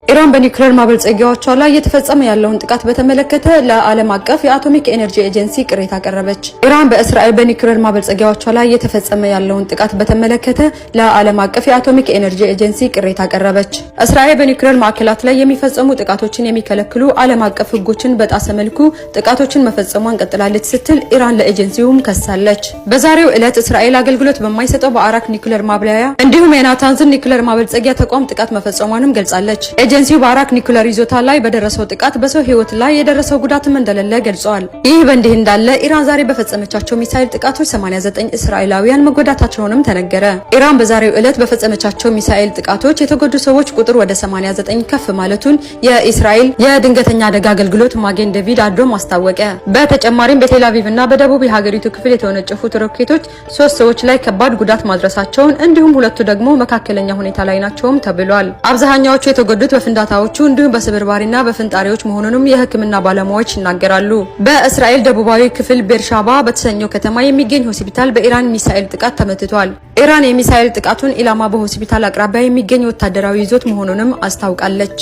ኢራን በኒውክሌር ማበልጸጊያዎቿ ላይ እየተፈጸመ ያለውን ጥቃት በተመለከተ ለዓለም አቀፍ የአቶሚክ ኤነርጂ ኤጀንሲ ቅሬታ አቀረበች። ኢራን በእስራኤል በኒውክሌር ማበልጸጊያዎቿ ላይ እየተፈጸመ ያለውን ጥቃት በተመለከተ ለዓለም አቀፍ የአቶሚክ ኤነርጂ ኤጀንሲ ቅሬታ አቀረበች። እስራኤል በኒውክሌር ማዕከላት ላይ የሚፈጸሙ ጥቃቶችን የሚከለክሉ ዓለም አቀፍ ሕጎችን በጣሰ መልኩ ጥቃቶችን መፈጸሟን ቀጥላለች ስትል ኢራን ለኤጀንሲውም ከሳለች። በዛሬው ዕለት እስራኤል አገልግሎት በማይሰጠው በአራክ ኒውክሌር ማብላያ እንዲሁም የናታንዝን ኒውክሌር ማበልጸጊያ ተቋም ጥቃት መፈጸሟንም ገልጻለች። ኤጀንሲው በአራክ ኒውክሌር ይዞታ ላይ በደረሰው ጥቃት በሰው ሕይወት ላይ የደረሰው ጉዳትም እንደሌለ ገልጿል። ይህ በእንዲህ እንዳለ ኢራን ዛሬ በፈጸመቻቸው ሚሳኤል ጥቃቶች 89 እስራኤላውያን መጎዳታቸውንም ተነገረ። ኢራን በዛሬው ዕለት በፈጸመቻቸው ሚሳኤል ጥቃቶች የተጎዱ ሰዎች ቁጥር ወደ 89 ከፍ ማለቱን የእስራኤል የድንገተኛ አደጋ አገልግሎት ማጌን ዴቪድ አዶም አስታወቀ። በተጨማሪም በቴል አቪቭ እና በደቡብ የሀገሪቱ ክፍል የተወነጨፉት ሮኬቶች ሶስት ሰዎች ላይ ከባድ ጉዳት ማድረሳቸውን እንዲሁም ሁለቱ ደግሞ መካከለኛ ሁኔታ ላይ ናቸውም ተብሏል። አብዛኛዎቹ የተጎዱት በፍንዳታዎቹ እንዲሁም በስብርባሪና በፍንጣሪዎች መሆኑንም የሕክምና ባለሙያዎች ይናገራሉ። በእስራኤል ደቡባዊ ክፍል ቤርሻባ በተሰኘው ከተማ የሚገኝ ሆስፒታል በኢራን ሚሳኤል ጥቃት ተመትቷል። ኢራን የሚሳኤል ጥቃቱን ኢላማ በሆስፒታል አቅራቢያ የሚገኝ ወታደራዊ ይዞት መሆኑንም አስታውቃለች።